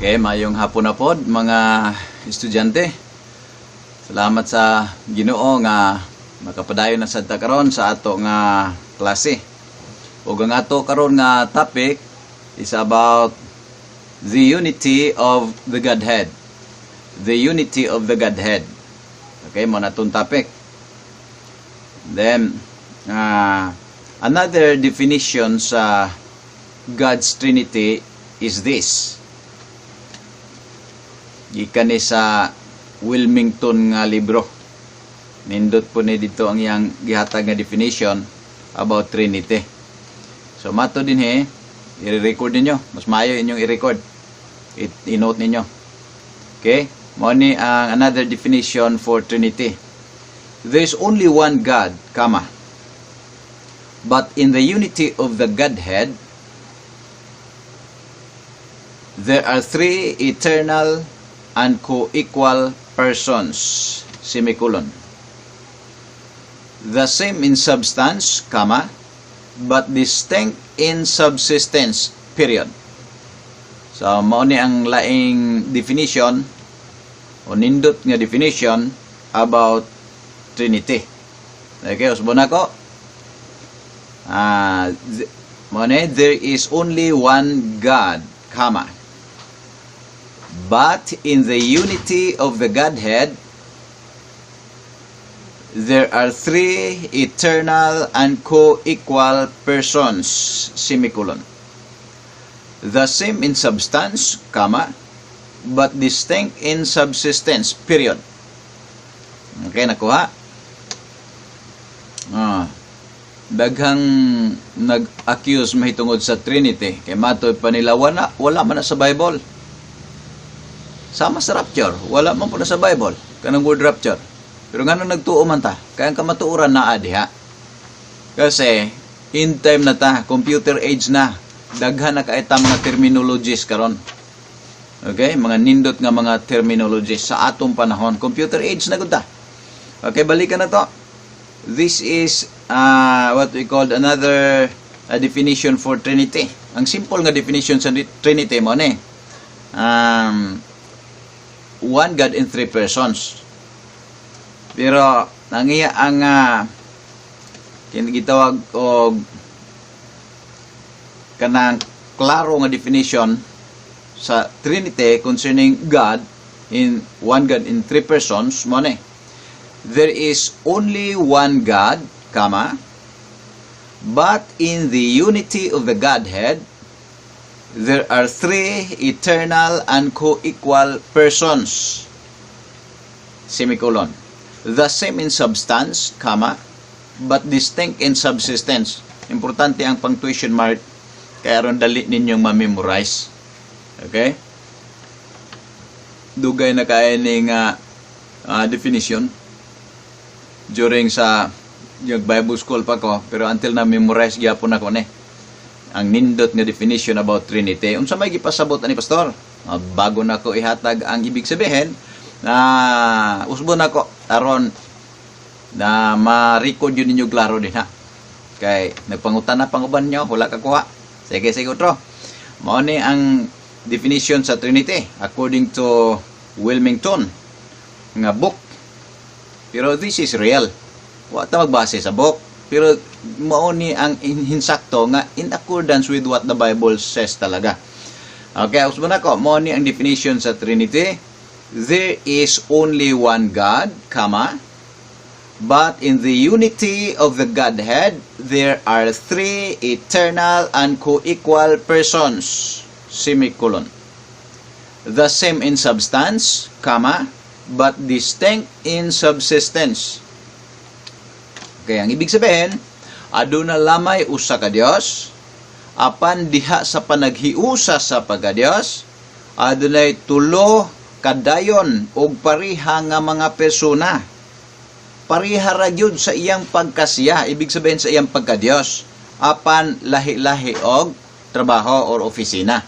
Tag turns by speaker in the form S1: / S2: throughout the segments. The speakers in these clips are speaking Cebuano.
S1: Okay, mayong hapon na pod, mga estudyante. Salamat sa Ginoo nga makapadayon na sad ta karon sa ato nga klase. Ug ang ato karon nga topic is about the unity of the Godhead. The unity of the Godhead. Okay, mao na atong topic. Then, another definition sa God's Trinity is this. Gikan ni sa Wilmington nga libro. Nindot po ni dito ang iyang gihatag nga definition about Trinity. So mato din he, i-record ninyo. Mas maayo inyong i-record. I-note ninyo. Okay? Mao ni ang another definition for Trinity. There is only one God, comma. But in the unity of the Godhead, there are three eternal and co-equal persons, semicolon. The same in substance, comma, but distinct in subsistence, period. So, mao ni ang laing definition o nindot nga definition about Trinity. Okay, usbon ako. Mao ni, there is only one God, comma. But in the unity of the Godhead, there are three eternal and co-equal persons, semicolon. The same in substance, comma, but distinct in subsistence, period. Okay, nakuha? Daghang nag-accuse mahitungod sa Trinity. Kay matod pa nila, wala, wala man na sa Bible. Sama sa rapture, wala man po na sa Bible kanang word rapture. Pero ngano nagtuo man ta? Kaya ang kamatuoran naa diha. Kasi in time na ta, computer age na. Daghan na kay ta mga terminologies karon. Okay, mga nindot nga mga terminologies sa atong panahon. Computer age na gud ta. Okay, balikan na to. This is what we called another definition for Trinity. Ang simple nga definition sa Trinity mao ni. One God in three persons. Pero ang iya ang gitawag og kanang klaro nga definition sa Trinity concerning God in one God in three persons mao ni. There is only one God, comma, but in the unity of the Godhead there are three eternal and co-equal persons, semicolon. The same in substance, comma, but distinct in subsistence. Importante ang punctuation mark kaya aron dali ninyong ma-memorize. Okay? Dugay na kaya ning definition during sa yung Bible school pa ko, pero until na memorize gyapon nako ni ang nindot nga definition about Trinity. Unsa may gipasabot ani, pastor? Bago na ko ihatag ang ibig sabihin na usbon nako aron na ma-record yun ninyo klaro din ha. Kay nagpangutan na pang uban nyo, wala ka kuha. Sige, sige, otro. Mao ni ang definition sa Trinity according to Wilmington nga book. Pero this is real. Wa ta magbase sa book. Pero mao ni ang hinsakto nga in accordance with what the Bible says talaga. Okay, usbon ako. Mao ni ang definition sa Trinity. There is only one God, comma, but in the unity of the Godhead, there are three eternal and co-equal persons, semicolon. The same in substance, comma, but distinct in subsistence. Okay, ang ibig sabihin, aduna lamay usa ka Dios, apan diha sa panaghiusa sa pagka-Dios, adunay tulo kadayon og pareha nga mga persona. Pareha ra gyud sa iyang pagkasiya, ibig sabihin sa iyang pagka-Dios, apan lahi-lahi og trabaho or opisina.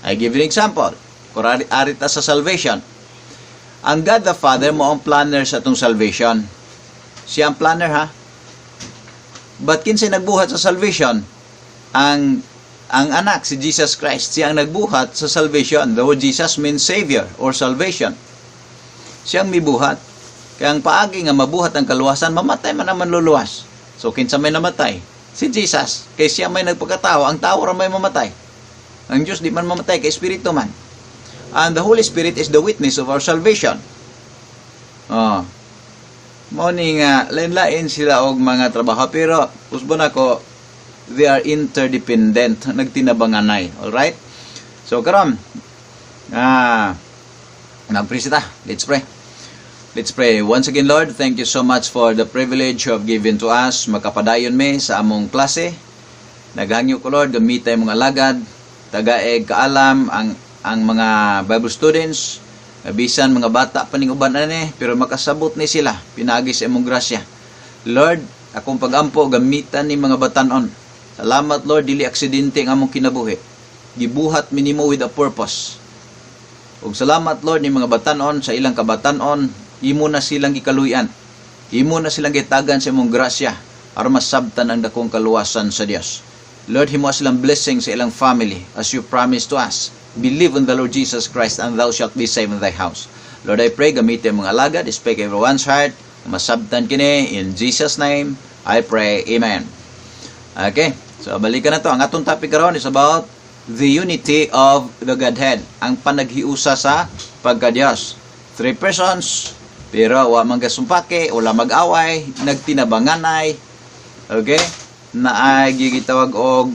S1: I give you an example. Kung ari ta sa salvation, ang God the Father mao ang planner sa atong salvation. Siya ang planner ha. But kinsay nagbuhat sa salvation? Ang Ang Anak, si Jesus Christ, siya ang nagbuhat sa salvation. The word Jesus means savior or salvation. Siyang mibuhat. Kaya ang paagi nga mabuhat ang kaluwasan, mamatay man ang manluluwas. So, kinsa may namatay? Si Jesus. Kay siya may nagpagkatao, ang tao ra may mamatay. Ang Diyos di man mamatay, kay Espiritu man. And the Holy Spirit is the witness of our salvation. Oh. Mao ni nga lain-lain sila og mga trabaho, pero usbon ako, they are interdependent, nagtinabanganay. All right? So karon nagpray ta. Let's pray. Let's pray. Once again, Lord, thank you so much for the privilege you have given to us. Makapadayon mi sa among klase. Naghangyo ko, Lord, gamitay mga alagad, tagaeg kaalam ang mga Bible students, bisan mga bata pa ning uban ani, pero makasabot ni sila pinaagi sa imong grasya. Lord, akong pagampo, gamitan ni mga batanon. Salamat, Lord, dili aksidente ang among kinabuhi. Gibuhat mi nimo with a purpose. Ug salamat, Lord, ni mga batanon sa ilang kabatanon, imo na silang gikaluyan. Imo na silang gitagan sa imong grasya aron masabtan ang dakong kaluwasan sa Dios. Lord, himo silang blessing sa ilang family as you promised to us. Believe on the Lord Jesus Christ and thou shalt be saved in thy house. Lord, I pray, gamitin mga alagad, speak everyone's heart, masabtan kini, in Jesus' name, I pray, amen. Okay, so balikan na to. Ang atong topic karon is about the unity of the Godhead. Ang panaghiusa sa pagka-Diyos. Three persons, pero wa man gasumpake, wala mag-away, nagtinabanganay, okay? Naay gitawag og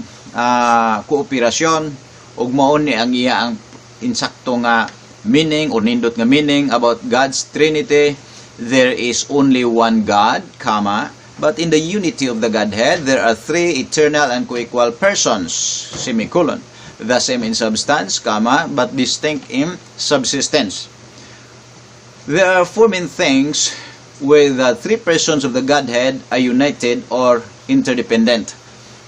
S1: kooperasyon, ug mao ni ang iya ang insakto nga meaning or nindot nga meaning about God's Trinity. There is only one God, comma, but in the unity of the Godhead, there are three eternal and co-equal persons, semicolon, the same in substance, comma, but distinct in subsistence. There are four main things where the three persons of the Godhead are united or interdependent.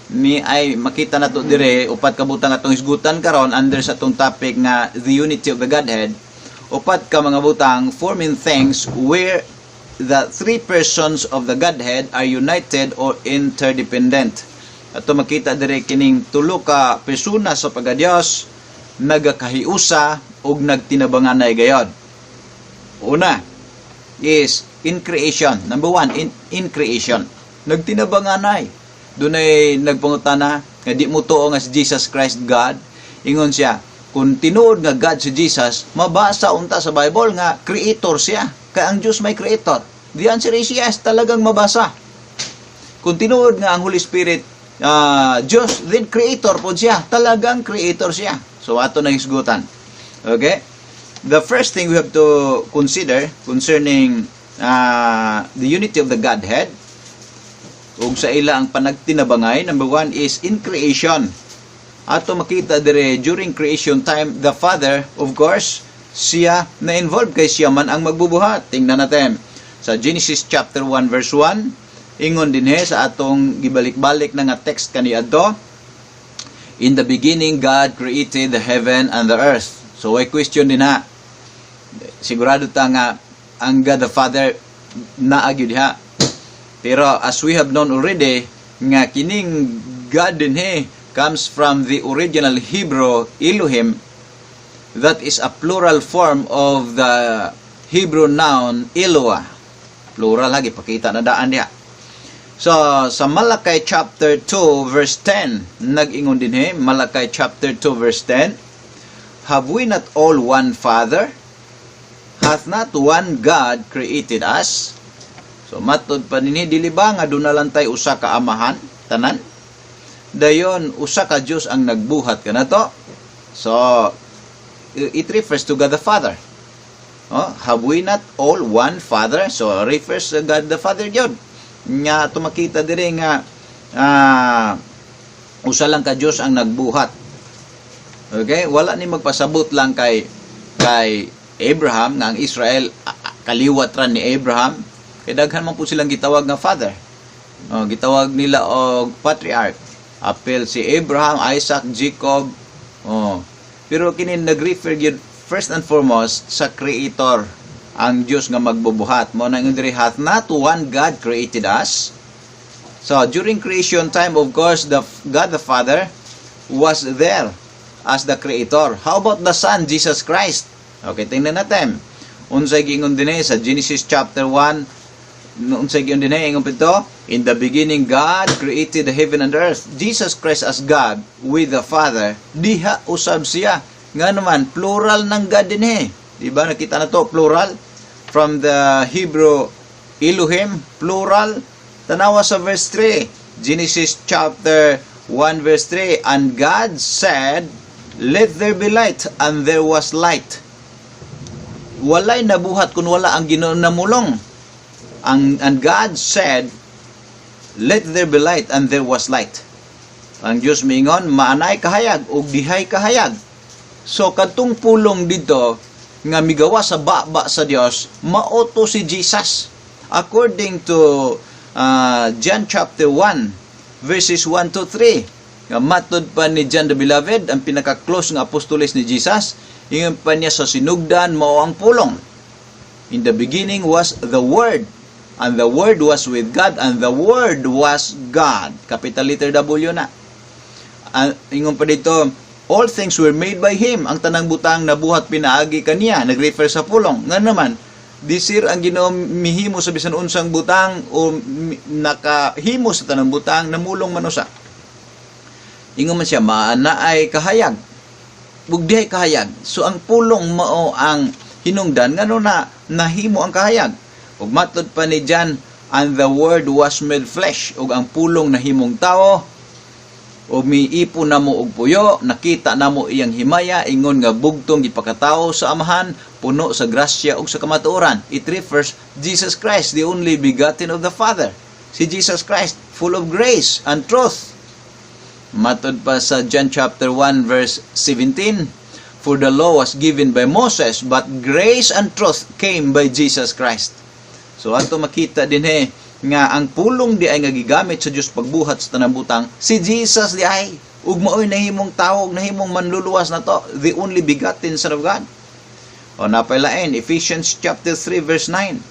S1: Ni ay makita nato dire upat ka butang atong hisgutan karon under sa atong topic nga the unity of the Godhead. Upat ka mga butang, four main things where the three persons of the Godhead are united or interdependent. Ato makita dire kining tulo ka persona sa pagka-Dios nagakahiusa ug nagtinabanganay gayod. Una is in creation. Number one, in creation. Nagtinabanganay. Dunay nagpangutana nga di mo tuo nga si Jesus Christ God. Ingon siya, kung tinuod nga God si Jesus, mabasa unta sa Bible nga creator siya. Kay ang Diyos may creator. The answer is yes, talagang mabasa. Kung tinuod nga ang Holy Spirit Diyos, then creator po siya. Talagang creator siya. So ato na hisgutan. Okay? The first thing we have to consider concerning the unity of the Godhead ug sa ila ang panagtinabangay, number one is in creation. Ato makita dire during creation time, the Father, of course, siya na involved kay siya man ang magbubuhat. Tingnan natin sa Genesis chapter 1 verse 1. Ingon dinhi sa atong gibalik-balik na nga text kaniadto, "In the beginning God created the heaven and the earth." So way question din ha. Sigurado ta nga ang God the Father naa gyud diha. Pero as we have known already nga kining God dinhi comes from the original Hebrew Elohim, that is a plural form of the Hebrew noun Eloah. Plural lagi, pakita na daan diha. So, sa Malachi chapter 2 verse 10, nag-ingon dinhi, Malachi chapter 2 verse 10, "Have we not all one Father? Hath not one God created us?" So, matod pa dinhi, dili ba nga duna lang tay usa ka amahan, tanan? Dayon, usa ka Dios ang nagbuhat kanato. So, it refers to God the Father. Oh, "Have we not all one Father?" So, refers to God the Father yun. Nga tumakita dire nga usa lang ka Dios ang nagbuhat. Okay? Wala ni magpasabot lang kay Abraham nga ang Israel kaliwat ra ni Abraham. Kay daghan man po silang gitawag nga father. Oh, gitawag nila og patriarch. Apil si Abraham, Isaac, Jacob. Oh. Pero kini nag-refer gyud first and foremost sa creator, ang Dios nga magbubuhat. Mo nang diri, "Hath not one God created us?" So during creation time, of course, the God the Father was there as the creator. How about the Son, Jesus Christ? Okay, tingnan natin. Unsay giingon dinhi sa Genesis chapter 1? Unsay giingon dinhi? Ingon pito, "In the beginning God created the heaven and the earth." Jesus Christ as God with the Father, diha usab siya. Nga naman, plural ng God dinhi. Di ba nakita na to, plural? From the Hebrew Elohim, plural. Tanawa sa verse 3. Genesis chapter 1 verse 3. "And God said, 'Let there be light,' and there was light." Walay nabuhat kung wala ang Ginoo namulong. And God said, "Let there be light," and there was light. Ang Diyos miingon, "Maanay kahayag," ug dihay kahayag. So kadtong pulong dito nga migawa sa baba sa Dios, mao to si Jesus. According to John chapter 1 verses 1 to 3. Nga matod pa ni John the Beloved, ang pinaka-close nga apostoles ni Jesus, ingon pa niya, sa sinugdan mao ang pulong. "In the beginning was the Word, and the Word was with God, and the Word was God." Capital letter W na. Ingon pa dito, "All things were made by Him." Ang tanang butang nabuhat pinaagi kaniya. Nag-refer sa pulong. Nga naman, disir ang Ginoo mihimo sa bisan unsang butang o nakahimo sa tanang butang, namulong man usa. Ingon man siya, "Maana ay kahayag. Ug dihay kahayag." So ang pulong mao ang hinungdan ngano na nahimo ang kahayag. Ug matod pa ni John, "And the Word was made flesh," ug ang pulong nahimong tao ug miipo namo og puyo, nakita namo iyang himaya, ingon nga bugtong gipakatawo sa Amahan, puno sa grasya ug sa kamatuoran. It refers Jesus Christ, the only begotten of the Father. Si Jesus Christ, full of grace and truth. Matod pa sa John chapter 1 verse 17, "For the law was given by Moses, but grace and truth came by Jesus Christ." So ato makita dinhi nga ang pulong di ay nga gigamit sa Dios pagbuhat sa tanang butang, si Jesus di ay, ug maoy nahimong tawo ug nahimong manluluwas nato, the only begotten Son of God. O napailain, Ephesians chapter 3 verse 9.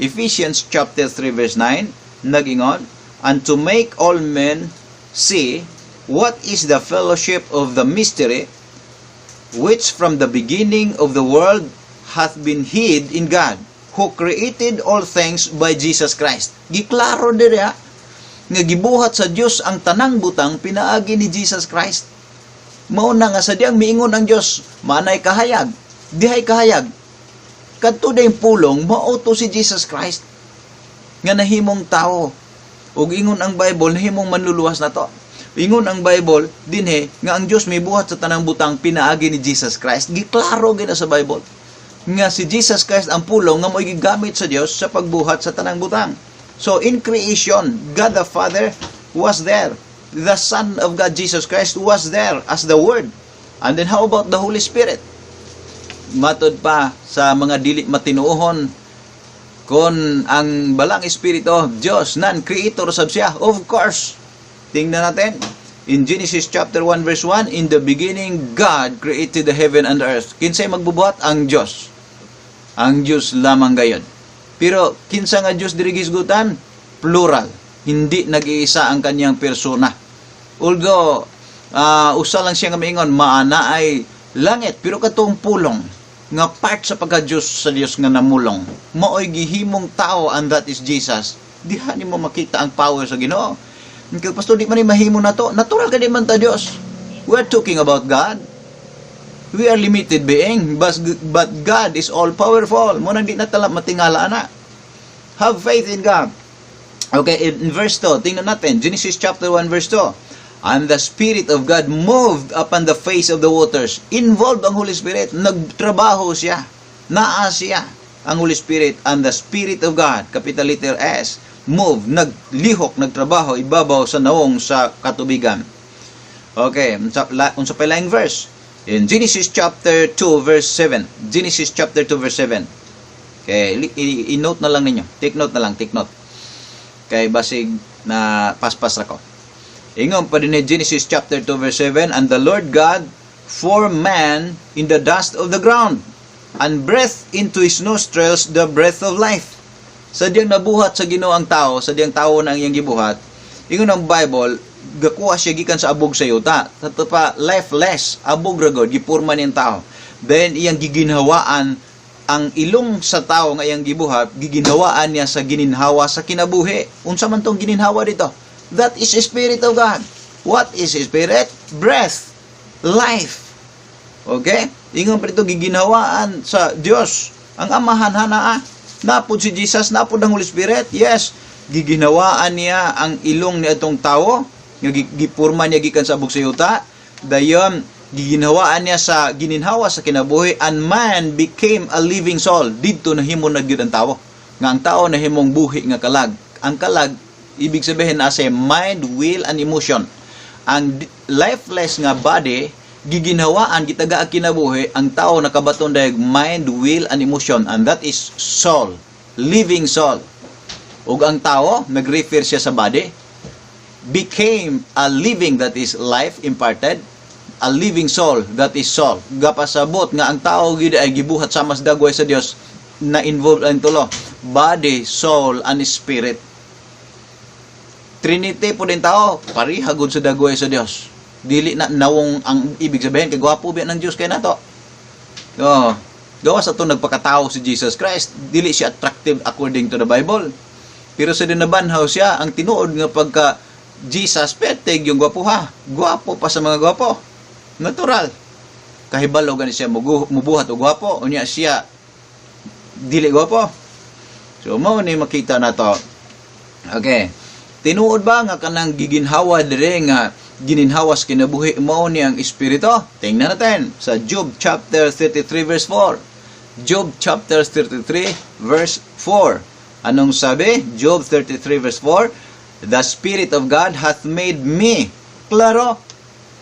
S1: Ephesians chapter 3 verse 9 nagingon, "And to make all men see what is the fellowship of the mystery which from the beginning of the world hath been hid in God, who created all things by Jesus Christ." Giklaro diri ha, nga gibuhat sa Dios ang tanang butang pinaagi ni Jesus Christ. Mao na nga sa diyang miingon ang Dios, "Manay kahayag," dihay kahayag. Kadto dayong pulong mao to si Jesus Christ nga nahimong tao. Ug ingon ang Bible, nahimong manluluwas nato. Ingon ang Bible dinhi nga ang Dios mibuhat sa tanang butang pinaagi ni Jesus Christ. Giklaro gid na sa Bible nga si Jesus Christ ang pulong nga mo'y gigamit sa Dios sa pagbuhat sa tanang butang. So in creation, God the Father was there. The Son of God, Jesus Christ, was there as the Word. And then how about the Holy Spirit? Matod pa sa mga dili matinuohon, kung ang Balang Espiritu, Diyos, non-creator sab siya. Of course. Tingnan natin. In Genesis chapter 1 verse 1, "In the beginning God created the heaven and the earth." Kinsay magbubuhat? Ang Diyos. Ang Diyos lamang gayon. Pero kinsa nga Diyos diri gisgutan? Plural. Hindi nag-iisa ang kanyang persona. Although usa lang siya nga miingon, "Maana ay langit," pero katong pulong nga part sa pagka-Diyos sa Dios nga namulong, maoy gihimong tao, and that is Jesus. Diha nimo makita ang power sa Ginoo. Kaya, "Pastor, di man ni mahimo na to." Natural ka di man ta Dios. We're talking about God. We are limited being, but God is all powerful. Mao nang di na tala matingala ana. Have faith in God. Okay, in verse 2, tingnan natin, Genesis chapter 1 verse 2. "And the Spirit of God moved upon the face of the waters." Involved ang Holy Spirit. Nagtrabaho siya. Naa siya. Ang Holy Spirit and the Spirit of God, capital letter S, move, naglihok, nagtrabaho ibabaw sa nawong sa katubigan. Okay, unsa pa laing verse? In Genesis chapter 2 verse 7. Genesis chapter 2 verse 7. Okay, i-note na lang ninyo. Take note na lang, take note. Kay basig na paspas ra ko. Ingon pa din ni Genesis chapter 2 verse 7, "And the Lord God formed man in the dust of the ground and breathed into his nostrils the breath of life." Sa diyang nabuhat sa Ginoo ang tao, sa diyang tao na ang iyang gibuhat, ingon ang Bible, Gakuha siya gikan sa abog sa yuta. Tato pa lifeless, abog ra gud gipurma niyang tao. Then iyang giginhawaan ang ilong sa tao nga iyang gibuhat, giginhawaan niya sa gininhawa sa kinabuhi. Unsa man tong gininhawa dito? That is Spirit of God. What is Spirit? Breath, life. Okay? Ingon pa dito, giginhawaan sa Dios. Ang Amahan hanaa. Napod si Jesus, napod ang Holy Spirit. Yes, giginhawaan niya ang ilong ni atong tao nga gipurma niya gikan sa abog sa yuta. Dayon giginhawaan niya sa gininhawa sa kinabuhi and man became a living soul. Didto nahimo na gyud ang tao. Nga ang tao nahimong buhi nga kalag. Ang kalag, ibig sabihin, nasa mind, will and emotion. Ang lifeless nga body giginhawaan, gitaga ang kinabuhi, ang tao nakabaton dayag mind, will and emotion, and that is soul, living soul. Ug ang tao, nag-refer siya sa body, became a living, that is life imparted, a living soul, that is soul. Gapasabot nga ang tao gid ay gibuhat sama sa dagway sa Dios, na involved ang tulo, body, soul and spirit. Trinity po din tao, pareha gud sa dagway sa Dios. Dili na nawong ang ibig sabihin kay gwapo biya ng Dios kay nato. Oh, gawas ato nagpakatao si Jesus Christ, dili siya attractive according to the Bible. Pero sa dinabanhaw siya, ang tinuod nga pagka Jesus peteg yung gwapo ha. Gwapo pa sa mga gwapo. Natural. Kahibalo gani siya mubuhat og gwapo, unya siya dili gwapo. So mao ni makita nato. Okay. Tinuod ba nga kanang giginhawa dire nga gininhawa sa kinabuhi mao ni ang espiritu? Tingnan natin sa Job chapter 33 verse 4. Job chapter 33 verse 4. Anong sabi? Job 33 verse 4, "The Spirit of God hath made me." Klaro.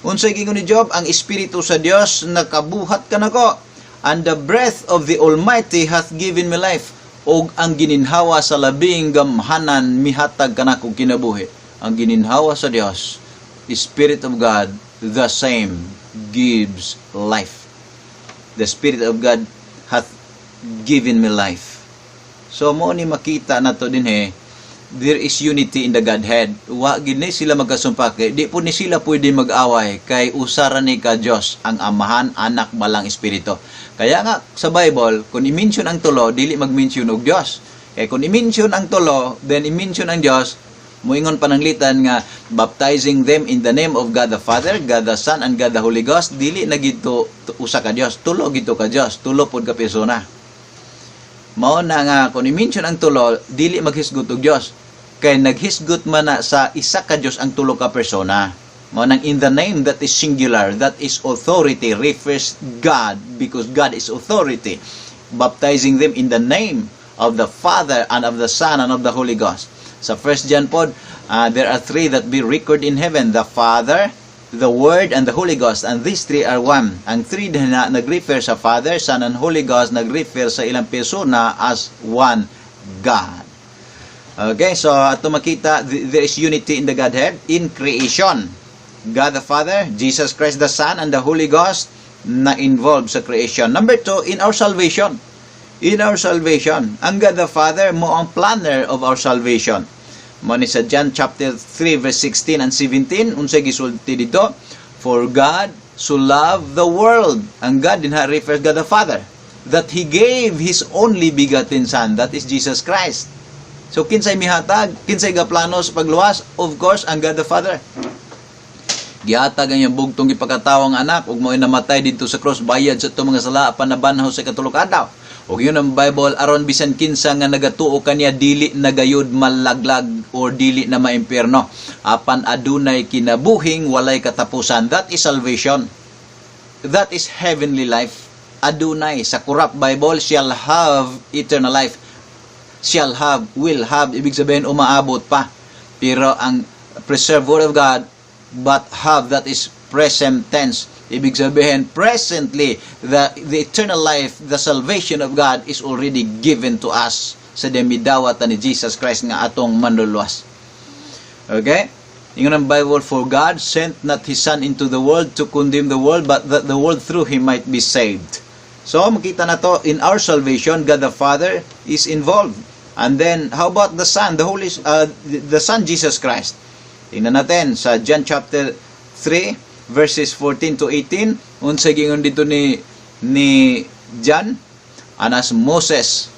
S1: Unsay gingon ni Job? Ang espiritu sa Dios nakabuhat kanako. "And the breath of the Almighty hath given me life." Og ang gininhawa sa Labing Gamhanan mihatag kanako kinabuhi. Ang gininhawa sa Dios, Spirit of God, the same gives life. "The Spirit of God hath given me life." So mo ni makita nato dinhi, there is unity in the Godhead. Wa gid ni sila magkasumpake. Di po ni sila pwede mag-away kay usa ra ni ka Dios, ang Amahan, Anak, Balang Espiritu. Kaya nga sa Bible, kung i-mention ang tulo, dili mag-mention og Dios. Kay kung i-mention ang tulo, then i-mention ang Dios, muingon pananglitan nga baptizing them in the name of God the Father, God the Son, and God the Holy Ghost, dili na gito usa ka Dios, tulo gito ka Dios, tulo pod ka persona. Mao na nga kung i-mention ang tulo, dili maghisgot og Dios. Kay naghisgot man na sa isa ka Dios ang tulo ka persona. Mao nang "in the name", that is singular, that is authority, refers God because God is authority. Baptizing them in the name of the Father and of the Son and of the Holy Ghost. Sa 1 John pod, there are three that be record in heaven, the Father, the Word, and the Holy Ghost. And these three are one. Ang three na nag-refer sa Father, Son, and Holy Ghost, nag-refer sa ilang persona as one God. Okay, so ato makita, there is unity in the Godhead in creation. God the Father, Jesus Christ the Son, and the Holy Ghost na involved sa creation. Number two, in our salvation. In our salvation. Ang God the Father mo ang planner of our salvation. Mo ni sa John chapter 3 verse 16 and 17, unsay gisulti dito? "For God so loved the world." Ang God dinha refers God the Father. "That He gave His only begotten Son, that is Jesus Christ." So kinsay mihatag, kinsay gaplano sa pagluwas? Of course, ang God the Father. Gihatag ang iyang bugtong gipakatawang anak ug mao'y namatay didto sa cross bayad sa atong mga sala apan nabanhaw sa ikatulo ka adlaw. Ug yun ang Bible, aron bisan kinsa nga nagatuo kaniya dili na gayud malaglag or dili na maimpierno apan adunay kinabuhing walay katapusan. That is salvation. That is heavenly life. Adunay sa corrupt Bible, shall have eternal life. Shall have, will have, ibig sabihin umaabot pa. Pero ang preserved word of God, but have, that is present tense. Ibig sabihin, presently, the eternal life, the salvation of God is already given to us sa demidawat ni Jesus Christ nga atong manluluwas. Okay? Ingon ang Bible, "For God sent not His Son into the world to condemn the world, but that the world through Him might be saved." So, makita na to, in our salvation, God the Father is involved. And then, how about the Son, the Son Jesus Christ? Tingnan natin sa John chapter 3 verses 14 to 18. Unsa giingon dito ni John? "And as Moses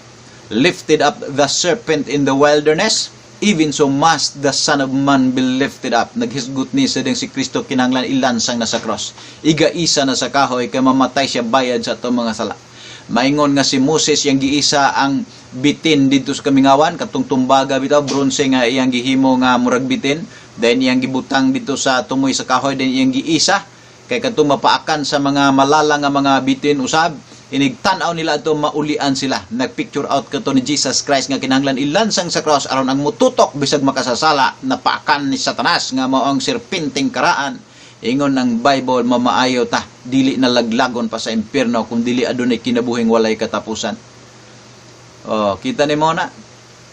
S1: lifted up the serpent in the wilderness, even so must the Son of Man be lifted up." Naghisgot ni sa ding si Kristo kinahanglan ilansang na sa cross. Igaisa na sa kahoy kay mamatay siya bayad sa atong mga sala. Maingon nga si Moses yang giisa ang bitin dito sa kamingawan, katong tumbaga bitaw, bronse nga iyang gihimo nga murag bitin, then iyang gibutang dito sa tumoy sa kahoy, then iyang giisa kay kadtong mapaakan sa mga malala nga mga bitin usab, inig tan-aw nila ato, maulian sila. Nagpicture out kato ni Jesus Christ nga kinahanglan ilansang sa cross aron ang mututok bisag makasasala, napaakan ni Satanas nga mao ang serpenteng karaan. Ingon ng Bible, mamaayo ta, dili na laglagon pa sa impyerno kung dili adunay kinabuhing walay katapusan. Oh, kita nimo na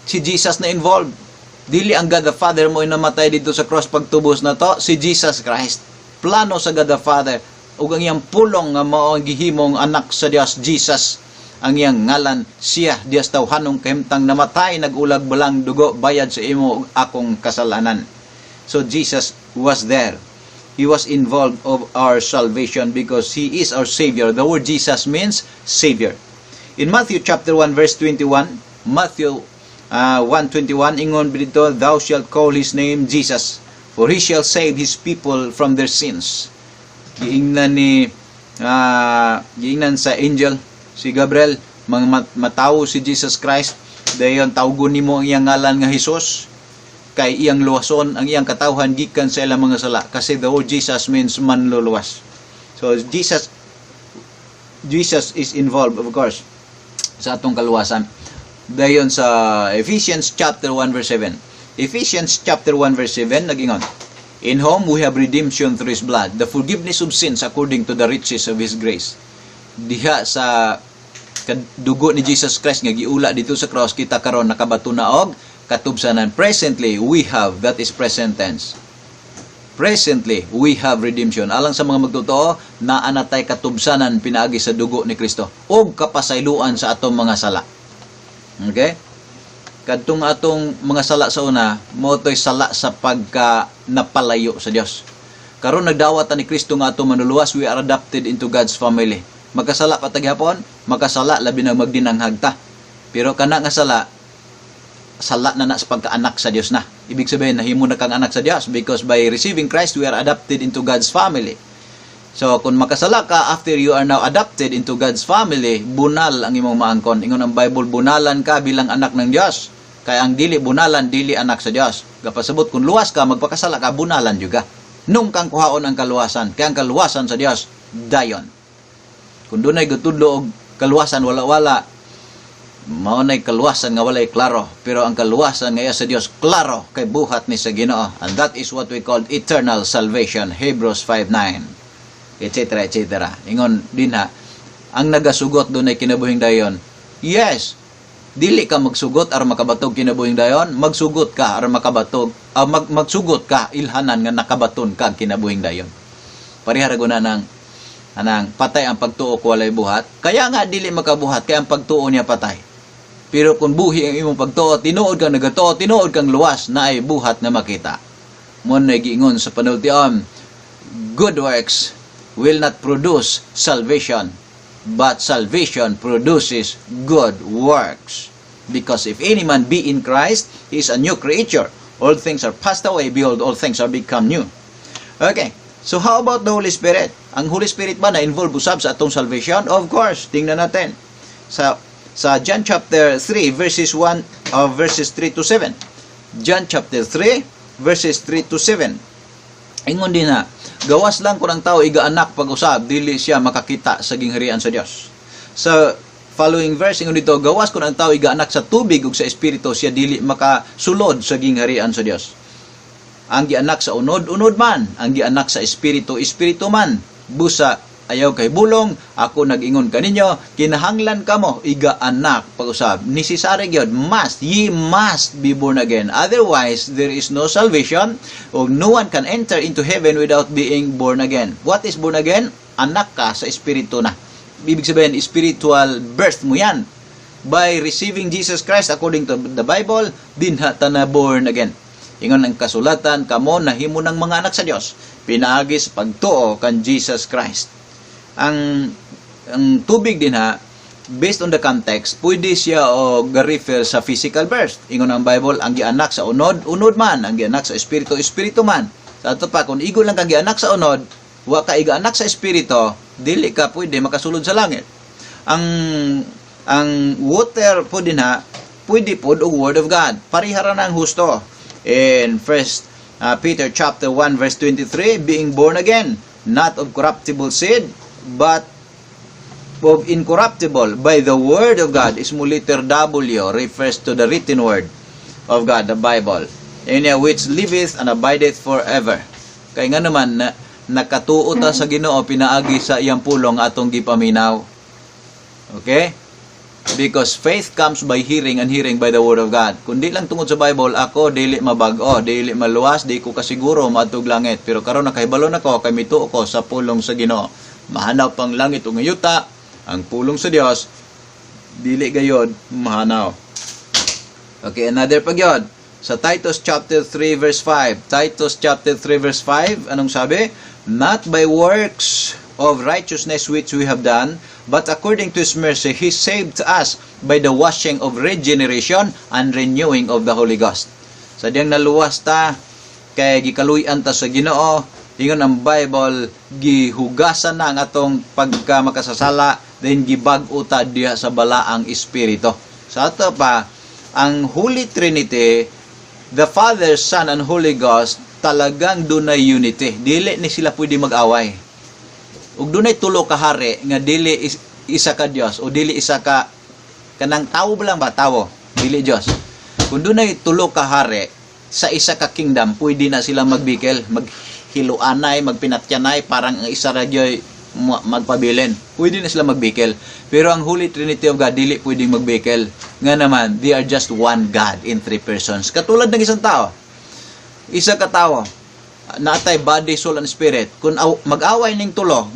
S1: si Jesus na involved. Dili ang God the Father mo namatay dito sa cross pagtubos na to, si Jesus Christ. Plano sa God the Father ug ang iyang pulong nga mao ang gihimong anak sa Dios, Jesus ang iyang ngalan, siya Dios tawhanong kahimtang namatay, nagulag balang dugo bayad sa imo ug akong kasalanan. So Jesus was there. He was involved of our salvation because he is our Savior. The word Jesus means Savior. In Matthew chapter 1 verse 21, Matthew 1:21, ingon dito, "Thou shalt call his name Jesus, for he shall save his people from their sins." Giingnan ni giingnan sa angel si Gabriel mga matawo si Jesus Christ, dayon tawgon nimo ang iyang ngalan nga Jesus kay iyang luwason ang iyang katawhan gikan sa ilang mga sala, kasi the word Jesus means manluluwas. So Jesus is involved, of course, sa atong kaluwasan. Dayon sa Ephesians chapter 1 verse 7. Ephesians chapter 1 verse 7 nagingon, "In whom we have redemption through his blood, the forgiveness of sins according to the riches of his grace." Diha sa dugo ni Jesus Christ nga giula dito sa cross, kita karon nakabato na og katubsanan. Presently, we have, that is present tense. Presently, we have redemption. Alang sa mga magtotoo, naa na tay katubsanan pinaagi sa dugo ni Kristo og kapasayloan sa atong mga sala. Okay? Kadtong atong mga sala sa una, mao to'y sala sa pagka napalayo sa Dios. Karon nagdawat ta ni Kristo nga atong manluluwas, we are adopted into God's family. Magkasala pa ta gihapon, magkasala labi na magdinanghag ta. Pero kana nga sala, sala na na sa pagkaanak sa Dios na. Ibig sabihin, nahimo na kang anak sa Dios because by receiving Christ, we are adopted into God's family. So, kung makasala ka after you are now adopted into God's family, bunal ang imong maangkon. Ingon ang Bible, bunalan ka bilang anak ng Dios. Kaya ang dili bunalan, dili anak sa Dios. Gapasabot, kung luwas ka, magpakasala ka, bunalan juga. Nung kang kuhaon ang kaluwasan, kaya ang kaluwasan sa Dios, dayon. Kung dunay gutudlo og kaluwasan wala-wala, mao nay kaluwasan nga walay klaro, pero ang kaluwasan nga iya sa Dios klaro kay buhat ni sa Ginoo, and that is what we call eternal salvation, Hebrews 5:9 etc., etc. Ingon dinha, ang nagasugot dunay kinabuhing dayon. Yes, dili ka magsugot aron makabatog kinabuhing dayon, magsugot ka aron makabatog, magsugot ka ilhanan nga nakabaton ka kinabuhing dayon. Pareha ra guna nang anang patay ang pagtuo ko walay buhat. Kaya nga dili makabuhat kay ang pagtuo niya patay. Pero kung buhi ang imong pagtuo, tinuod kang nagatuo, tinuod kang luwas, naay buhat na makita. Mao na giingon sa panultion, good works will not produce salvation, but salvation produces good works. Because if any man be in Christ, he is a new creature. All things are passed away, behold, all things are become new. Okay. So how about the Holy Spirit? Ang Holy Spirit ba na involved usab sa atong salvation? Of course, tingnan natin. Sa John chapter 3 verses 1 verses 3 to 7. John chapter 3 verses 3 to 7. Ingon din na, gawas lang kung ang tao igaanak pag-usab, dili siya makakita sa gingharian sa Dios. Sa following verse, ingon dito, gawas kung ang tao igaanak sa tubig ug sa espiritu, siya dili makasulod sa gingharian sa Dios. Ang gianak sa unod, unod man. Ang gianak sa espiritu, espiritu man. Busa, ayaw kay bulong, ako nag-ingon kaninyo, kinahanglan kamo igaanak pag-usab. Necessary gyud, must, ye must be born again. Otherwise, there is no salvation, or no one can enter into heaven without being born again. What is born again? Anak ka sa espiritu na. Ibig sabihin, spiritual birth mo yan. By receiving Jesus Christ according to the Bible, dinha ta na born again. Ingon ang kasulatan, kamo nahimo ng mga anak sa Dios pinaagi sa pagtuo kan Jesus Christ. Ang tubig din ha, based on the context, pwede siya o ga-refer sa physical birth. Ingon ang Bible, ang gianak sa unod, unod man. Ang gianak sa espiritu, espiritu man. Sa ato pa, kung igo lang kang gianak sa unod, wa ka igaanak sa espiritu, dili ka pwede makasulod sa langit. Ang water po din ha, pwede pod og word of God. Parihara na ang husto. In First Peter chapter 1 verse 23, "Being born again, not of corruptible seed, but of incorruptible, by the word of God." Small letter W refers to the written word of God, the Bible. And "which liveth and abideth forever." Kay nga naman, na, nakatuo ta sa Ginoo pinaagi sa iyang pulong atong gipaminaw. Okay? Because faith comes by hearing and hearing by the word of God. Kung di lang tungod sa Bible, ako dili mabag-o, dili maluwas, di ko kasiguro maadtog langit. Pero karon nakahibalo na ko kay mituo ko sa pulong sa Ginoo. Mahanaw pang langit ug yuta, ang pulong sa Dios dili gayod mahanaw. Okay, another pa gyud. Sa Titus chapter 3 verse 5. Titus chapter 3 verse 5, anong sabi? "Not by works of righteousness which we have done, but according to His mercy, He saved us by the washing of regeneration and renewing of the Holy Ghost." Sa diyang naluwas ta, kay gikaluy-an ta sa Ginoo, ingon ang Bible, gihugasan na ang atong pagka makasasala, then gibag-o ta diha sa balaang espiritu. Sa ato pa, ang Holy Trinity, the Father, Son, and Holy Ghost, talagang dunay unity. Dili ni sila pwede mag-away. Ug dunay tulo ka hari nga dili isa ka Dios o dili isa ka kanang tawo ba lang ba, tawo, dili Dios. Kung dunay tulo ka hari sa isa ka kingdom, pwede na sila magbikel, maghiluanay, magpinatyanay, parang ang isa ra gyoy magpabilin. Pwede na sila magbikel. Pero ang Holy Trinity of God, dili pwedeng magbikel. Nga naman, they are just one God in three persons. Katulad ng isang tao. Isa ka tao, natay body, soul, and spirit. Kung mag-away ning tulo,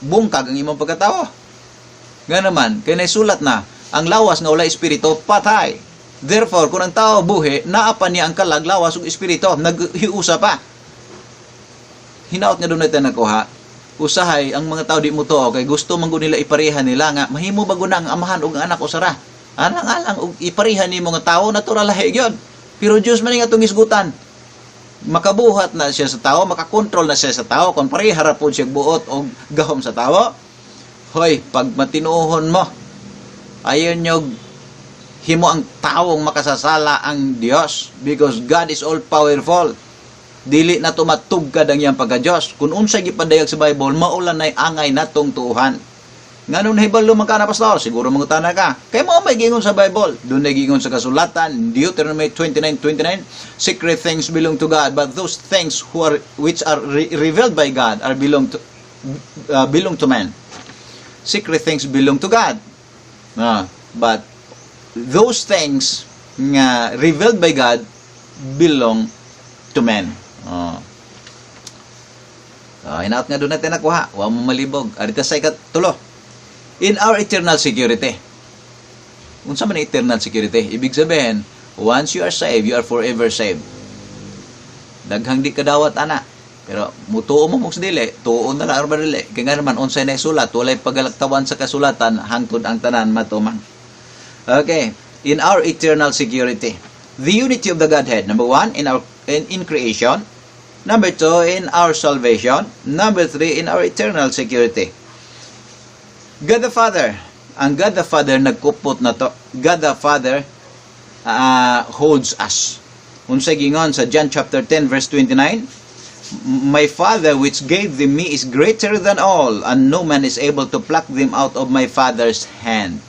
S1: bungkag ang imong pagkatao. Nga naman, kay naisulat na, ang lawas nga wala espiritu, patay. Therefore, kung ang tao buhi, naa pa niya ang kalag, lawas ug espiritu, naghiusa pa. Hinaot nga doon natin nakuha, usahay ang mga tao di mo tuo kay gusto man gud nila ipareha nila nga mahimo ba gud na ang amahan ug ang anak usara. Alang alang og ipareha nimo nga tao, natural, lahi gyud. Pero Dios man nga atong hisgutan. Makabuhat na siya sa tao, makakontrol na siya sa tao kung pareha ra pod siya buot og gahom sa tao. Hoy, pag matinuohon mo, ayon nyo himo ang tawong makasasala ang Dios because God is all powerful. Dili na tumatugkad ang iyang pagka-Diyos. Kung unsay gipadayag sa Bible, maulan na'y angay natong tuuhan. Nganong nahibalo man ka na, pastor? Siguro mangutana ka. Kay mao may giingon sa Bible. Doon na giingon sa kasulatan, Deuteronomy 29:29, "Secret things belong to God, but those things who are which are revealed by God are belong to man." Secret things belong to God. But those things nga revealed by God belong to men. Oh. Hinaot nga doon natin nakuha. Wa mo malibog. Arita sa ikatulo. In our eternal security. Unsa man ang eternal security? Ibig sabihin, once you are saved, you are forever saved. Daghang di kadawat ana. Pero mutuo mo mo sa dili, tuo na lang ba dili. Kaya nga naman unsay na isulat, walay pagalaktawan sa kasulatan hangtod ang tanan matuman. Okay, in our eternal security. The unity of the Godhead. Number one, in creation. Number two, in our salvation. Number three, in our eternal security. God the Father. Ang God the Father nagkupot na to. God the Father holds us. Unsay gingon sa John chapter 10 verse 29? "My Father which gave them me is greater than all, and no man is able to pluck them out of my Father's hand."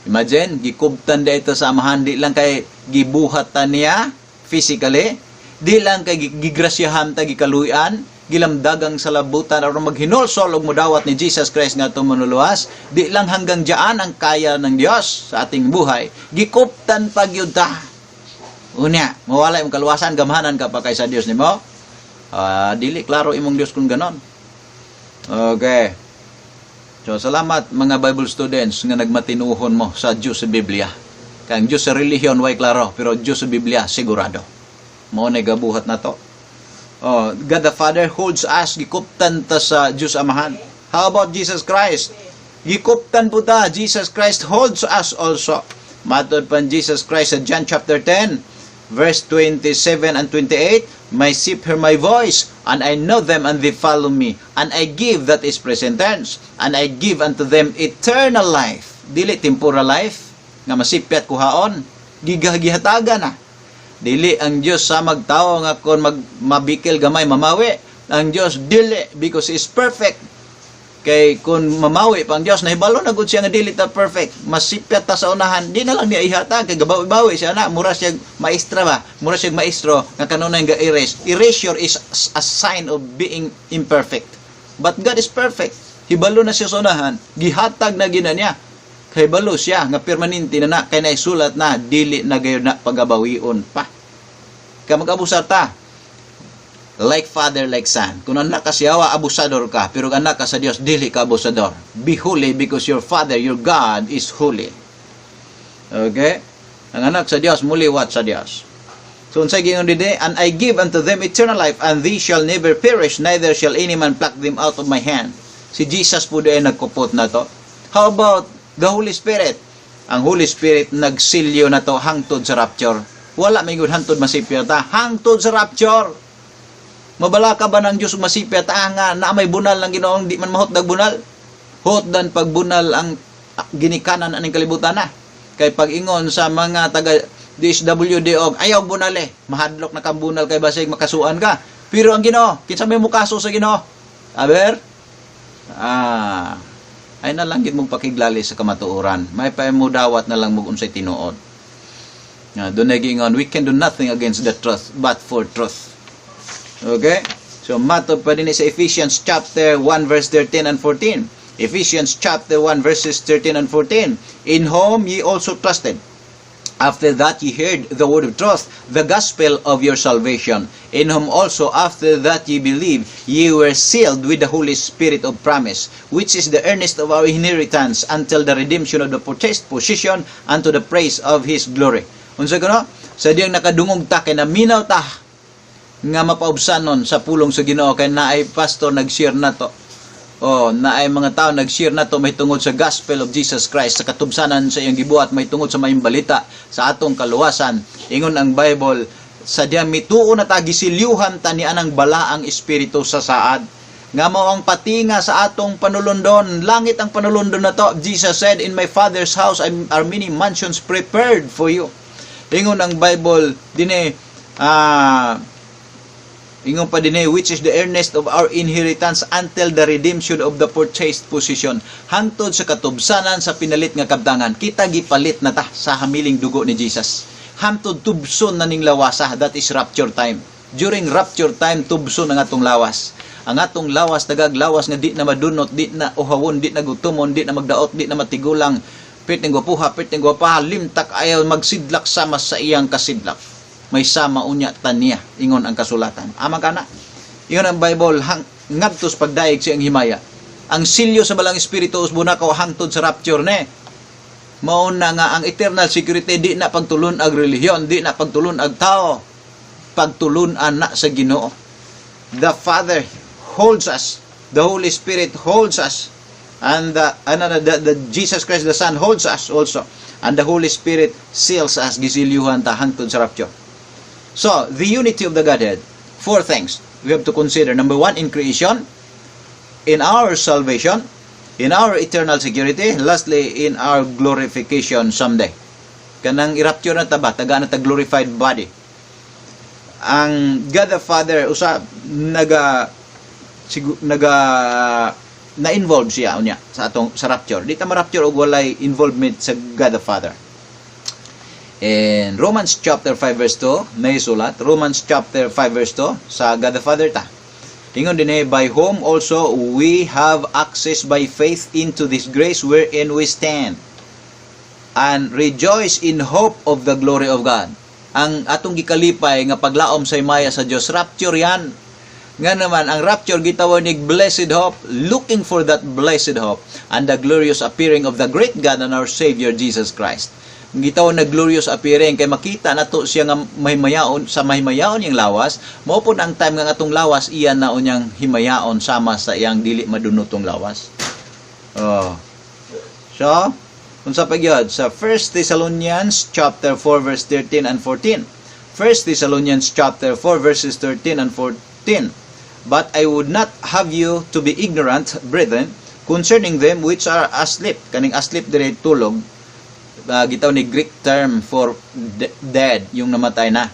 S1: Imagine, gikubtan da ito sa amahan, di lang kay gibuhat ta niya physically, di lang kay gigrasyahan ta, gikaluyan, gilamdagang sa labutan aron maghinulsol og mudawat ni Jesus Christ nga atong manluluwas, di lang hanggang diyan ang kaya ng Dios sa ating buhay. Gikuptan pa gyud ta. Unya, mawala imong kaluwasan, gamhanan ka pa kay sa Dios nimo. Ah, dili klaro imong Dios kung ganon. Okay. So, salamat mga Bible students nga nagmatinuhon mo sa Diyos sa Biblia. Kay ang Diyos sa relihiyon, way klaro, pero Diyos sa Biblia, sigurado. Mao na gabuhat nato. Oh, God the Father holds us, gikuptan ta sa Dios Amahan. How about Jesus Christ? Gikuptan po ta, Jesus Christ holds us also. Matod pan Jesus Christ sa John chapter 10, verse 27 and 28, "My sheep hear my voice, and I know them and they follow me. And I give," that is present tense, "and I give unto them eternal life." Dili temporal life, nga masipyat kuhaon. Gigahagihatagan na. Dili ang Dios sa magtao nga kon mag mabikil gamay mamawi. Ang Dios dili, because He is perfect. Kay kung mamawi pa ang Dios, nahibalo na gud siya nga dili ta perfect. Masipyat ta sa unahan, di na lang niya ihatag kay gabawi-bawi siya na, mura siya maestra ba? Mura siya maestro nga kanunay ga erase. Erasure is a sign of being imperfect. But God is perfect. Hibalo na siya sa unahan, gihatag na gina niya. Kay hibalo siya nga permanente na na kay naisulat na, dili na gayon na pagabawion pa. Kaya mag-abusar ta. Like father, like son. Kung anak ka sa yawa, abusador ka. Pero kung anak ka sa Dios, dili ka abusador. Be holy because your Father, your God, is holy. Okay? Ang anak sa Dios, muliwat sa Dios. So, unsay giingon diri? "And I give unto them eternal life, and they shall never perish, neither shall any man pluck them out of my hand." Si Jesus po diay nagkupot na to. How about the Holy Spirit? Ang Holy Spirit nagsilyo na to hangtod sa rapture. Wala may gud hangtod masipyat ta. Hangtod sa rapture. Mabalaka ba ng Diyos masipyat ta nga na may bunal ng Ginoong di man mahutdag bunal? Hutdan pagbunal ang ginikanan aning kalibutan na. Kay pag-ingon sa mga taga DSWD og ayaw bunal eh. Mahadlok na kang bunal kay basig makasuan ka. Pero ang Ginoo, kinsa may mukaso sa Ginoo? Aber? Ah, ay na lang gid mong pakiglali sa kamatuoran. May pa mo dawat na lang mo unsay tinuod. Nga doon giingon, we can do nothing against the truth but for truth. Okay? So matod pa din sa Ephesians chapter 1 verse 13 and 14. Ephesians chapter 1 verses 13 and 14. "In whom ye also trusted, after that ye heard the word of truth, the gospel of your salvation, in whom also after that ye believed, ye were sealed with the Holy Spirit of promise, which is the earnest of our inheritance until the redemption of the purchased possession unto the praise of His glory." Unsa kuno? Sa diyang nakadungog ta kay naminaw ta nga mapaubsanon sa pulong sa Ginoo kay naay pastor nag-share na to. Oh, naay mga tao nag-share na to may tungod sa gospel of Jesus Christ, sa katubsanan sa iyang gibuhat may tungod sa maayong balita sa atong kaluwasan. Ingon ang Bible, sa diyang mituo na ta, gisilyuhan ta ni anang balaang espiritu sa saad. Nga mao ang patinga sa atong panulundon. Langit ang panulundon na to. Jesus said, "In my Father's house are many mansions prepared for you." Ingon ang Bible dinhi, ingon pa dinhi, "which is the earnest of our inheritance until the redemption of the purchased possession." Hangtod sa katubsanan sa pinalit nga kabtangan. Kita gipalit na ta sa hamiling dugo ni Jesus. Hangtod tubson na ning lawasa, that is rapture time. During rapture time, tubson ang atong lawas. Ang atong lawas, tagag lawas nga di na madunot, di na uhawon, di na gutumon, di na magdaot, di na matigulang. Perting gwapuha, perting gwapaha, limtak ayaw magsidlak sama sa iyang kasidlak. May sama unya taniya, ingon ang kasulatan. Ama kana. Ingon ang Bible, hang, ngadtos pagdaig siyang himaya. Ang silyo sa Balaang Espiritu usbona ko hangtod sa rapture ne. Mao na nga ang eternal security di na pagtulun ag relihiyon, di na pagtulun ag tao. Pagtulun-an na sa Ginoo. The Father holds us. The Holy Spirit holds us. And the Jesus Christ the Son holds us also. And the Holy Spirit seals us, gisilyuhan ta hangtod sa rapture. So, the unity of the Godhead. Four things we have to consider. Number one, in creation, in our salvation, in our eternal security, lastly, in our glorification someday. Kanang i-rapture na ta ba, taga na ta glorified body. Ang God the Father, usa, naga na-involve siya unya sa atong sa rapture. Di ta ma-rapture og walay involvement sa God the Father. In Romans chapter 5 verse 2, may sulat, Romans chapter 5 verse 2, sa God the Father ta. Ingon din eh, "By whom also we have access by faith into this grace wherein we stand and rejoice in hope of the glory of God." Ang atong gikalipay nga paglaom sa himaya sa Dios, rapture yan. Nga naman, ang rapture gitawag ni blessed hope, looking for that blessed hope and the glorious appearing of the great God and our Savior Jesus Christ. Gitawag na glorious appearing kay makita nato siya nga mahimayaon sa mahimayaon niyang lawas, mao pod ang time nga atong lawas iya na unyang himayaon sama sa iyang dili madunotong lawas. Oh. So, unsa pa gyud sa 1 Thessalonians chapter 4 verse 13 and 14. 1 Thessalonians chapter 4 verses 13 and 14. "But I would not have you to be ignorant, brethren, concerning them which are asleep." Kaning asleep dire, tulog. Gitawag ni Greek term for dead, yung namatay na.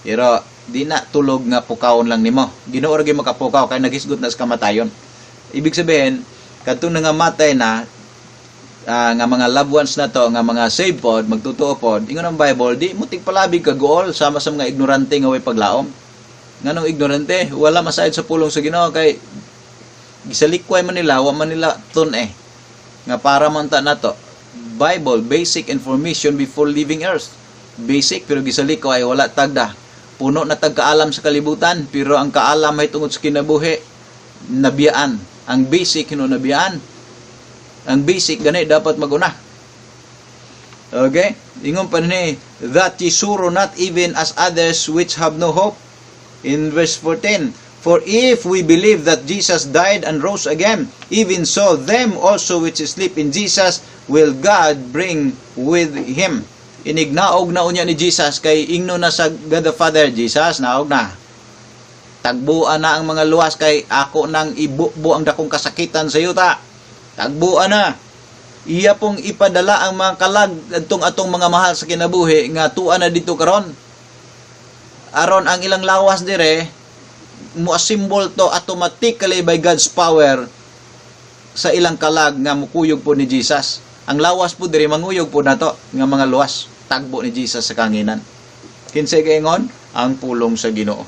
S1: Pero di na tulog nga pukawon lang nimo. Ginoo ra gyud makapukaw kay naghisgot na sa kamatayon. Ibig sabihin, kadtong nangamatay na nga mga loved ones na to, nga mga saved pod, magtotoo pod, ingon ang Bible, di mo tigpalabig kaguol sama sa mga ignorante nga way paglaom. Nganong ignorante? Wala masayod sa pulong sa Ginoo kay gisalikway man nila, wa man nila tun eh. Nga para man ta nato. Bible, basic information before leaving earth. Basic, pero gisalikway, wala tagda. Puno na tag kaalam sa kalibutan, pero ang kaalam ay tungod sa kinabuhi, nabiyaan. Ang basic, hino nabiyaan. Ang basic, gani, dapat maguna. Okay? Ingon pa ni, "That ye sorrow not even as others which have no hope." In verse 14, "For if we believe that Jesus died and rose again, even so them also which sleep in Jesus will God bring with Him." Inignaog na unya ni Jesus kay ingno na sa God the Father, "Jesus, naog na. Tagbuan na ang mga luwas kay ako nang ibubo ang dakong kasakitan sa yuta. Tagbuan na." Iya pong ipadala ang mga kalag adtong atong mga mahal sa kinabuhi nga tuwa na dito karon. Aron ang ilang lawas dire mo assemble to automatically by God's power sa ilang kalag nga mukuyog po ni Jesus. Ang lawas po dire manguyog po nato nga mga luwas, tagbo ni Jesus sa kahanginan. Kinsay kaingon? Ang pulong sa Ginoo.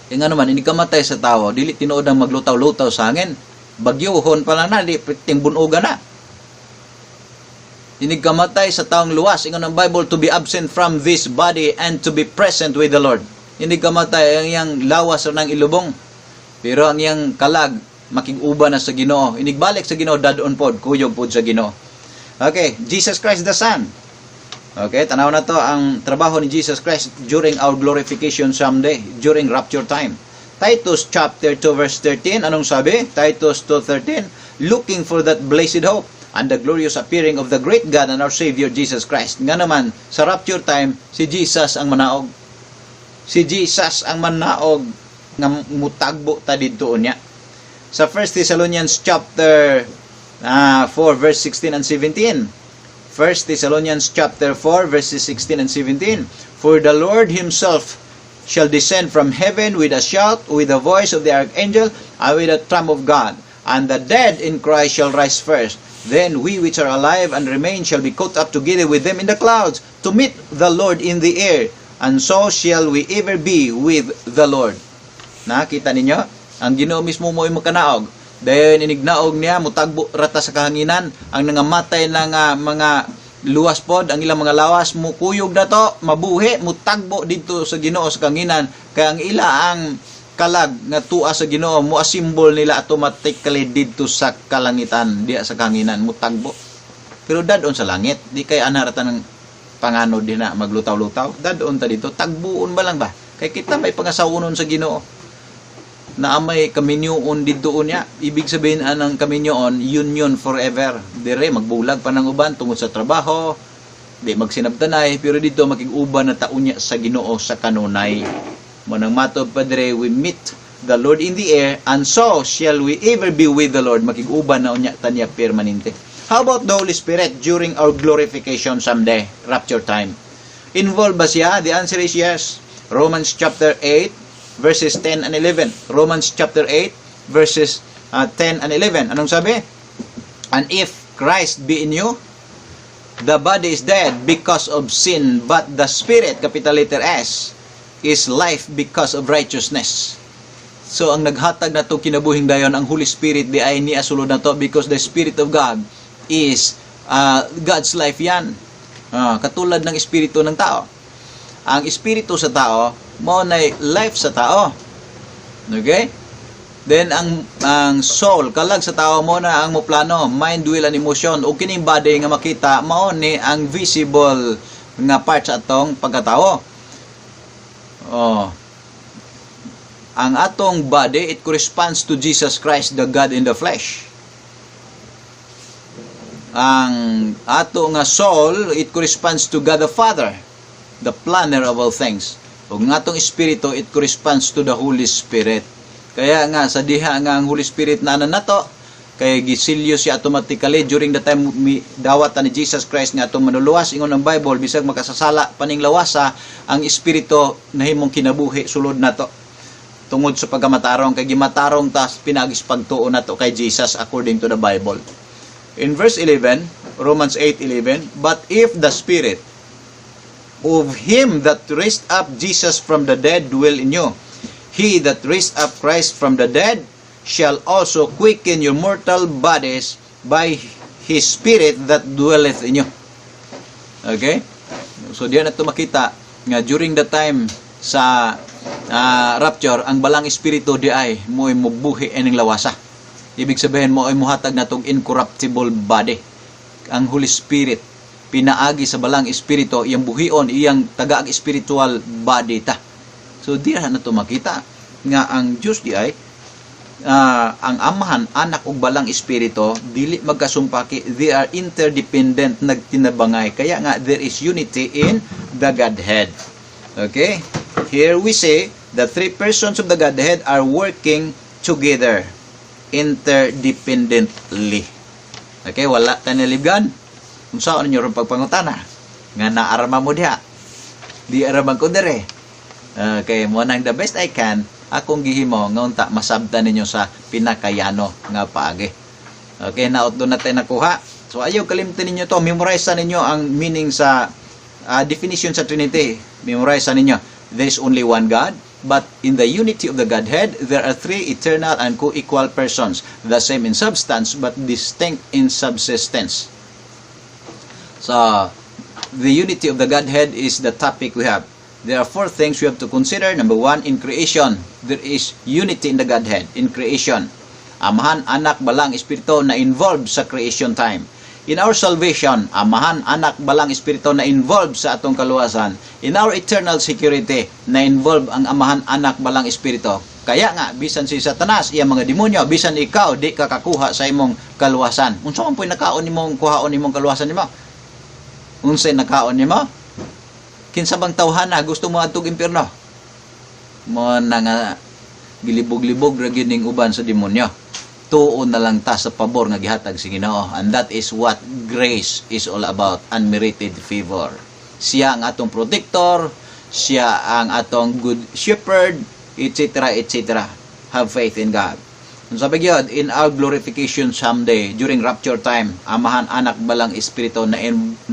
S1: Kaya nga naman, hindi kamatay sa tao, dili tinuod ang maglutaw-lutaw sa hangin. Bagyuhon pa lang na, di tingbunoga na. Inig kamatay sa taong luwas, ingon ang Bible, to be absent from this body and to be present with the Lord. Inig kamatay, ang iyang lawas ra nang ilubong. Pero ang iyang kalag, makig-uban na sa Ginoo. Inigbalik sa Ginoo, dadon pod, kuyog pod sa Ginoo. Okay, Jesus Christ the Son. Okay, tanaw na to ang trabaho ni Jesus Christ during our glorification someday, during rapture time. Titus chapter 2 verse 13, anong sabi? Titus 2:13, "Looking for that blessed hope and the glorious appearing of the great God and our Savior Jesus Christ." Nga naman, sa rapture time, si Jesus ang manaog. Si Jesus ang manaog nga mutagbo ta didto niya. Sa 1 Thessalonians chapter 4 verse 16 and 17. 1 Thessalonians chapter 4 verses 16 and 17. "For the Lord himself shall descend from heaven with a shout, with the voice of the archangel, and with the trump of God. And the dead in Christ shall rise first. Then we which are alive and remain shall be caught up together with them in the clouds to meet the Lord in the air. And so shall we ever be with the Lord." Nakita ninyo? Ang Ginoo mismo mo makanaog. Dayon inignaog niya, mutagbo rata sa kahanginan. Ang nangamatay na nga mga luwas pod, ang ilang mga lawas, mukuyog na to, mabuhi, mutagbo dito sa Ginoo sa kahanginan. Kaya ang ila ang kalag nga tua sa Ginoo, mo asimbol nila automatically didto sa kalangitan, diya sa kahanginan, mutagbo. Pero dadon sa langit, di kay anharata ng panganod din na maglutaw-lutaw. Dadon ta dito, tagbuon ba lang ba? Kay kita may pangasawonon sa Ginoo na may kaminyoon didto niya. Ibig sabihin anang kaminyoon, union forever. Dire magbulag pa ng uban tungod sa trabaho, di magsinabtanay, pero dito makig-uban na taon niya sa Ginoo sa kanunay. Mao nang matod pa dire, "We meet the Lord in the air, and so shall we ever be with the Lord." Makig-uban na unya tanya permanente. How about the Holy Spirit during our glorification someday, rapture time? Involved ba siya? The answer is yes. Romans chapter 8, verses 10 and 11. Romans chapter 8, verses 10 and 11. Anong sabi? "And if Christ be in you, the body is dead because of sin, but the Spirit," capital letter S, "is life because of righteousness." So ang naghatag na to kinabuhing dayon ang Holy Spirit di ay niya sulod na to because the Spirit of God is God's life yan. Katulad ng espiritu ng tao. Ang espiritu sa tao, mao na life sa tao. Okay? Then ang soul, kalag sa tao mo na ang moplano, mind, will and emotion. Ug kining body nga makita mao ni ang visible nga part sa atong pagkatao. Oh. Ang atong body, it corresponds to Jesus Christ, the God in the flesh. Ang ato nga soul, it corresponds to God the Father, the planner of all things. Ug ang atong espiritu, it corresponds to the Holy Spirit. Kaya nga sa diha nga ang Holy Spirit na nato kay gisilyo siya automatically during the time mi dawat ni Jesus Christ nga atong manuluwas. Ingon ang Bible, bisag makasasala paning lawasa, ang espiritu nahimong kinabuhi sulod nato tungod sa pagkamatarong, kay gimatarong tas pinaagi sa pagtuo nato kay Jesus according to the Bible. In verse 11, Romans 8:11, "But if the Spirit of him that raised up Jesus from the dead dwell in you, he that raised up Christ from the dead shall also quicken your mortal bodies by his Spirit that dwelleth in you." Okay? So diyan nato makita nga during the time sa rapture, ang Balang Espiritu di ay mo'y mubuhi ining lawasa. Ibig sabihin, mo ay muhatag natong incorruptible body. Ang Holy Spirit pinaagi sa Balang Espiritu, iyang buhion, iyang tagaag spiritual body ta. So di na nato makita nga ang Dios di ay ang Amahan, Anak ug Balang Espiritu dili magkasumpaki, they are interdependent, nagtinabangay. Kaya nga there is unity in the Godhead. Okay? Here we see the three persons of the Godhead are working together interdependently. Okay, wala ta nalibgan. Unsa ninyo ron pagpangutana? Nga naarama mo diha. Di araman ko dire. Okay, mo nang the best I can akong gihimo nga unta masabtan ninyo sa pinakayano nga paagi. Okay, naot doon natin nakuha. So ayaw kalimtan ninyo to, memorize ninyo ang meaning sa definition sa Trinity. Memorize ninyo. There is only one God, but in the unity of the Godhead, there are three eternal and co-equal persons, the same in substance but distinct in subsistence. So, the unity of the Godhead is the topic we have. There are four things we have to consider. Number one, in creation, there is unity in the Godhead. In creation, Amahan, Anak, Balang Espiritu na involved sa creation time. In our salvation, Amahan, Anak, Balang Espiritu na involved sa atong kaluwasan. In our eternal security, na involved ang Amahan, Anak, Balang Espiritu. Kaya nga, bisan si Satanas, iyang mga demonyo, bisan ikaw, di ka kakuha sa imong kaluwasan. Unsa man po'y nakaon nimong kuhaon nimong kaluwasan nimo? Unsay nakaon nimo? Kinsa bang tawhana gusto mo adtog impyerno? Mo na nga gilibog-libog ra gyud ning uban sa demonyo. Tuon na lang ta sa pabor nga gihatag sa Ginoo, and that is what grace is all about, unmerited favor. Siya ang atong protector, siya ang atong good shepherd, etc., etc. Have faith in God. Ang sabi gyud, in our glorification someday, during rapture time, Amahan, Anak, Balang Espiritu na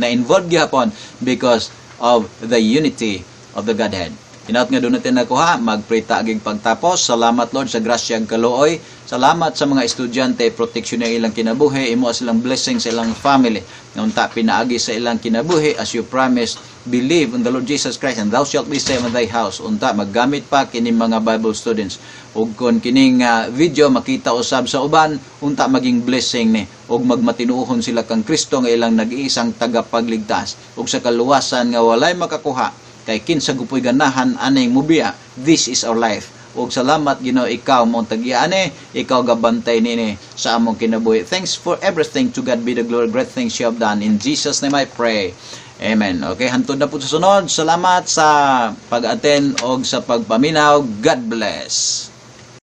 S1: involved gyapon because of the unity of the Godhead. Hinaut nga doon natin nakuha, mag-pray ta aging pagtapos. Salamat, Lord, sa grasya ug kaluoy. Salamat sa mga estudyante, protection na ilang kinabuhi, imo silang blessing sa ilang family. Nga unta pinaagi sa ilang kinabuhi as you promised, believe in the Lord Jesus Christ and thou shalt be saved in thy house. Unta maggamit pa kini mga Bible students. Ug kon kining video makita usab sa uban, unta maging blessing ni ug magmatinuohon sila kang Kristo nga ilang nag-iisang tagapagligtas ug sa kaluwasan nga walay makakuha, kay kinsa gupoy ganahan aning mubiya. This is our life. Ug salamat, Ginoo, ikaw mo tagiane, ikaw gabantay nini sa among kinabuhi. Thanks for everything. To God be the glory. Great things you have done. In Jesus' name I pray. Amen. Okay, hantod na po sa sunod. Salamat sa pag-attend og sa pagpaminaw. God bless.